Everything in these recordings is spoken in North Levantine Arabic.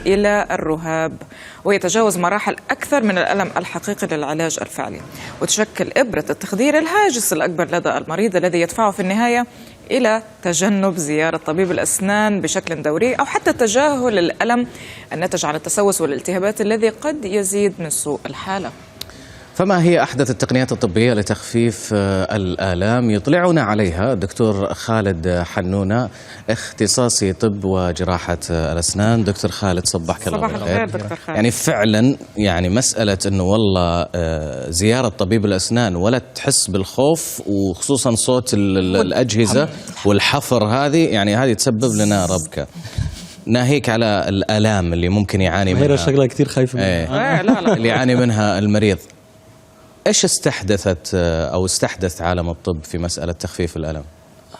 إلى الرهاب ويتجاوز مراحل أكثر من الألم الحقيقي للعلاج الفعلي. وتشكل إبرة التخدير الهاجس الأكبر لدى المريض الذي يدفعه في النهاية إلى تجنب زيارة طبيب الأسنان بشكل دوري أو حتى تجاهل الألم الناتج عن التسوس والالتهابات الذي قد يزيد من سوء الحالة. فما هي أحدث التقنيات الطبية لتخفيف الآلام؟ يطلعنا عليها الدكتور خالد حنونة، اختصاصي طب وجراحة الأسنان. دكتور خالد، صبحك الله صباح بالخير. الخير دكتور خالد. يعني فعلا يعني مسألة أنه والله زيارة طبيب الأسنان ولا تحس بالخوف، وخصوصا صوت الأجهزة والحفر هذه، يعني هذه تسبب لنا ربكة، ناهيك على الآلام اللي ممكن يعاني هي منها شغله كثير خايفة منها. إيه. إيه، لا لا. اللي يعاني منها المريض. ايش استحدثت او استحدث عالم الطب في مسألة تخفيف الألم؟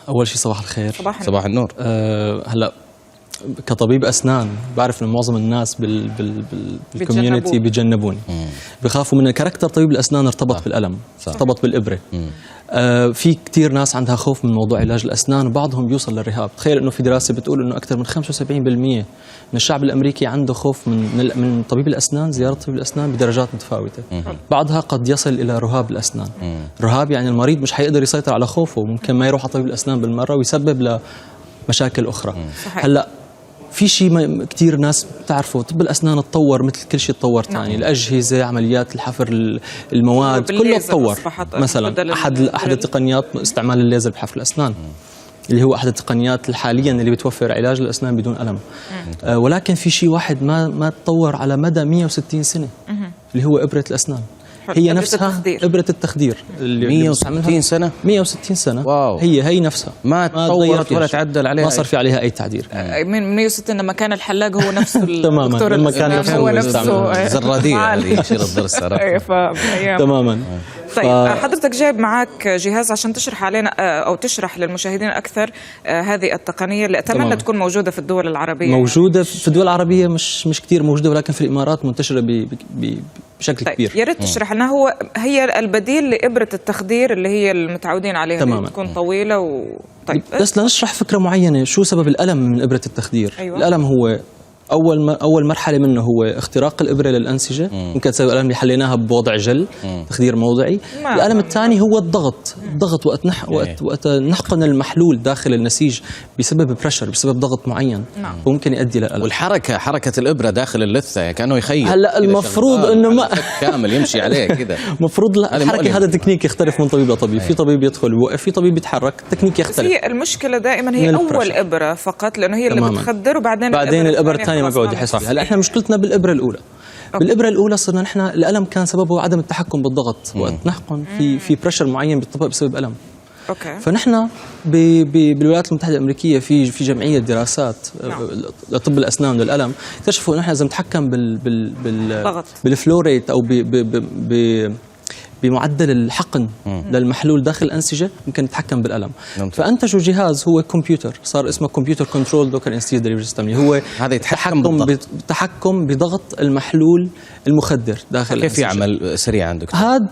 اول شيء صباح الخير. صباح صباح النور. هلا كطبيب اسنان بعرف انه معظم الناس بال community بيتجنبوه. بيتجنبوني، بخافوا من character طبيب الاسنان، ارتبط بالالم، ارتبط بالابره. في كثير ناس عندها خوف من موضوع علاج الاسنان، وبعضهم بيوصل للرهاب. تخيل انه في دراسة بتقول انه اكثر من 75% من الشعب الامريكي عنده خوف من طبيب الاسنان، زيارة طبيب الاسنان بدرجات متفاوته. بعضها قد يصل الى رهاب الاسنان. رهاب يعني المريض مش حيقدر يسيطر على خوفه، ممكن ما يروح على طبيب الاسنان بالمرة ويسبب لمشاكل اخرى. هلا في شيء كثير ناس بتعرفه، طب الاسنان تطور مثل كل شيء تطور ثاني، الاجهزه، عمليات الحفر، المواد، كله بالليزر تطور. أصبحت مثلا بدل احد ال drill. التقنيات استعمال الليزر بحفر الاسنان، اللي هو احد التقنيات حاليا اللي بتوفر علاج الاسنان بدون الم. ولكن في شيء واحد ما تطور على مدى 160 سنه، اللي هو ابره الاسنان. حلو. هي إبرة نفسها التخدير. ابره التخدير اللي 160 بنستعملها. سنة؟ 160 سنه. wow. هي نفسها. ما تغير تطورت فيها ولا شيء. تعدل عليها ما صار في عليها اي تعديل. من 160 لما كان الحلاق هو نفسه. تماماً، الدكتور لما كان الأسنان نفسه هو هو نفسه. يستعمل. زرادية هذه يشيل الضرس، عرفت؟ إيه، فأيام. تماما. طيب، حضرتك جايب معك جهاز عشان تشرح علينا او تشرح للمشاهدين اكثر هذه التقنية اللي اتمنى تكون موجودة في الدول العربيه. موجودة في الدول العربيه، مش كثير موجوده، ولكن في الامارات منتشرة بشكل طيب كبير. يا ريت تشرح لنا، هو هي البديل لابره التخدير اللي هي المتعودين عليها، اللي تكون طويلة طيب. بس لنشرح فكرة معينه، شو سبب الالم من ابره التخدير؟ الالم هو اول مرحلة منه هو اختراق الابره للانسجه، ممكن تسوي الم، اللي حليناها بوضع جل تخدير موضعي. الالم الثاني هو الضغط، الضغط وقت نحقن المحلول داخل النسيج بسبب pressure، بسبب ضغط معين، وممكن يؤدي للالم. والحركة، حركة الإبرة داخل اللثة، يعني كأنه يخيط هلا كذا، المفروض شغال إنه على ما- الفك كامل يمشي عليه كذا. المفروض لا. هذه الحركة مؤلمة. هذا تكنيك يختلف من طبيب لطبيب، في طبيب يدخل ويوقف، في طبيب يتحرك، التكنيك بس يختلف. هي المشكلة دائما هي من اول ال pressure. ابره فقط، لانه هي اللي بتخدر، وبعدين بعدين الابره الثانية ما خلاص بيعود يحس فيها. هلا احنا مشكلتنا بالابره الاولى. بالابره الاولى صرنا نحن، الالم كان سببه عدم التحكم بالضغط وقت نحقن، في pressure معين بيطبق بسبب الم. فنحن بالولايات المتحدة الامريكية في جمعية دراسات لطب الاسنان للالم، اكتشفوا انه نحن اذا نتحكم بال ضغط. بال flow rate او ب ب ب ب بمعدل الحقن للمحلول داخل الانسجة ممكن نتحكم بالالم. فانتجوا جهاز هو كمبيوتر، صار اسمه computer controlled local anesthesia delivery system، هو هذا يتحكم بالضغط. تحكم بضغط المحلول المخدر داخل كيف الأنسجة. يعمل سريعا دكتور؟ هذا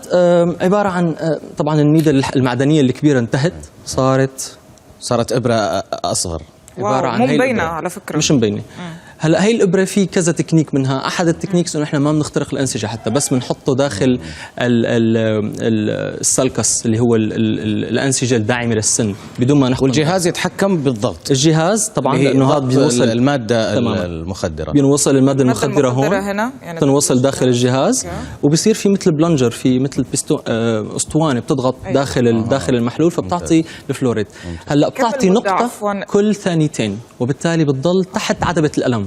عبارة عن طبعا ال needle المعدنية الكبيرة انتهت، صارت صارت إبرة أصغر. عبارة عن مو هي مبينة الإبرة. على فكرة. مش مبينه. هلا هي الابره في كذا تكنيك منها، احد ال techniques انه احنا ما بنخترق الانسجة حتى، بس بنحطه داخل ال sulcus، اللي هو ال ال ال الانسجة الداعمة للسن، بدون ما نحقن. والجهاز يتحكم بالضغط. الجهاز طبعا، اللي هي لانه هذا ضغط بيوصل المادة تماماً. المخدرة. بينوصل المادة المخدره هون المخدرة هنا، يعني تنوصل داخل الجهاز. وبصير في مثل plunger، في مثل بيستو اسطوانة بتضغط داخل المحلول، فبتعطي ال flow rate. هلا كم بتعطي المدة نقطة عفواً؟ كل ثانيتين، وبالتالي بتضل تحت عتبة الالم.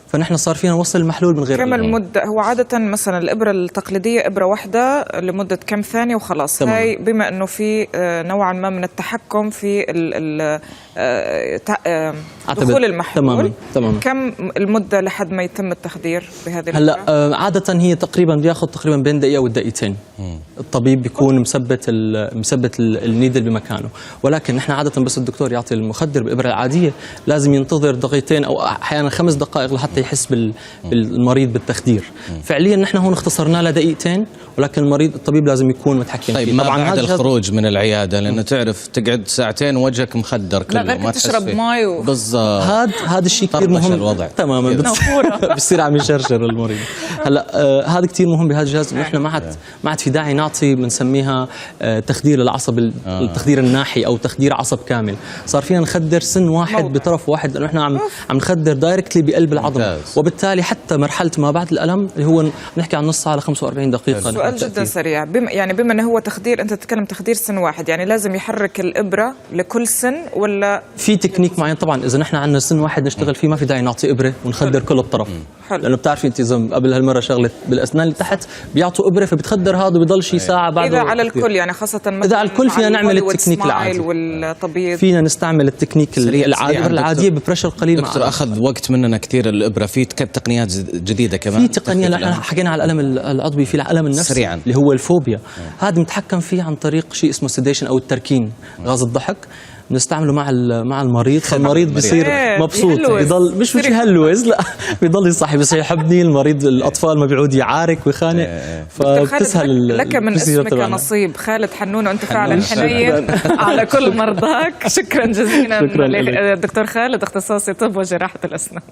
فنحن صار فينا نوصل المحلول من غير كم ألم. المدة؟ هو عادة مثلا الإبرة التقليدية إبرة واحدة لمدة كم ثانية وخلاص. هاي بما أنه في نوعا ما من التحكم في ال ال آه، تع- آه، دخول المحلول، تماماً. كم المدة لحد ما يتم التخدير بهذه هلا الإبرة؟ عادة هي تقريبا بياخذ تقريبا بين دقيقة والدقيقتين. الطبيب بيكون مثبت ال needle بمكانه، ولكن نحن عادة بس الدكتور يعطي المخدر بالإبرة العادية لازم ينتظر دقيقتين أو أحيانا 5 دقائق. دقائق لحتى يحس بالمريض بالتخدير. فعليا نحن هون اختصرنا لها دقيقتين، ولكن المريض الطبيب لازم يكون متحكم طيب فيه. ما طبعا بعد هذا الجهاز- الخروج من العيادة، لانه تعرف تقعد ساعتين وجهك مخدر كله، غير ما تحس تشرب فيه. ماي بالضبط. هذا الشيء كثير طربش مهم الوضع. تماما. كثير. بصير عم يشرشر المريض. هلا هذا كثير مهم بهذا الجهاز، انه نحن ما عاد في داعي نعطي بنسميها تخدير العصب، التخدير الناحي او تخدير عصب كامل. صار فينا نخدر سن واحد موضع. بطرف واحد، لانه نحن عم نخدر directly بقلب العظم. ممتاز. وبالتالي حتى مرحلة ما بعد الالم اللي هو نحكي عن نص ساعة ل 45 دقيقه. نحن سؤال جدا التأثير. سريع، يعني بما انه هو تخدير، انت تتكلم تخدير سن واحد، يعني لازم يحرك الابره لكل سن ولا؟ في تكنيك معين طبعا. اذا نحن عندنا سن واحد نشتغل فيه، ما في داعي نعطي ابره ونخدر كل الطرف. لانه بتعرفي انت اذا قبل هالمرة شغله بالاسنان اللي تحت بيعطوا ابره فبتخدر هذا وبيضل شيء ساعة بعده اذا على التخدير. الكل يعني، خاصة مثلا إذا على الكل فينا مع نعمل الهوليوود التكنيك smile العادي. والتبييض. فينا نستعمل التكنيك العادي، سريعاً العادية دكتور. ب pressure قليل مع دكتور، اخذ وقت مننا كثير الابره، في تقنيات جديدة كمان في تقنيه. تخفيف نحن الألم. حكينا على الالم العضوي، في الالم النفسي سريعاً. اللي هو الفوبيا. هذا متحكم فيه عن طريق شيء اسمه sedation او التركين، غاز الضحك بنستعمله مع المريض، فالمريض بصير مبسوط. يهلوس. بيضل مش يهلوس، لا، بيضل يصحي، بصير يحبني المريض، الاطفال، ما بيعود يعارك ويخانق. دكتور خالد، فبتسهل لك من ال procedure اسمك تبعنا. نصيب. خالد حنون، وانت فعلا حنون. حنين على كل مرضاك. شكرا جزيلا. شكراً لك. دكتور خالد، اختصاصي طب وجراحه الاسنان.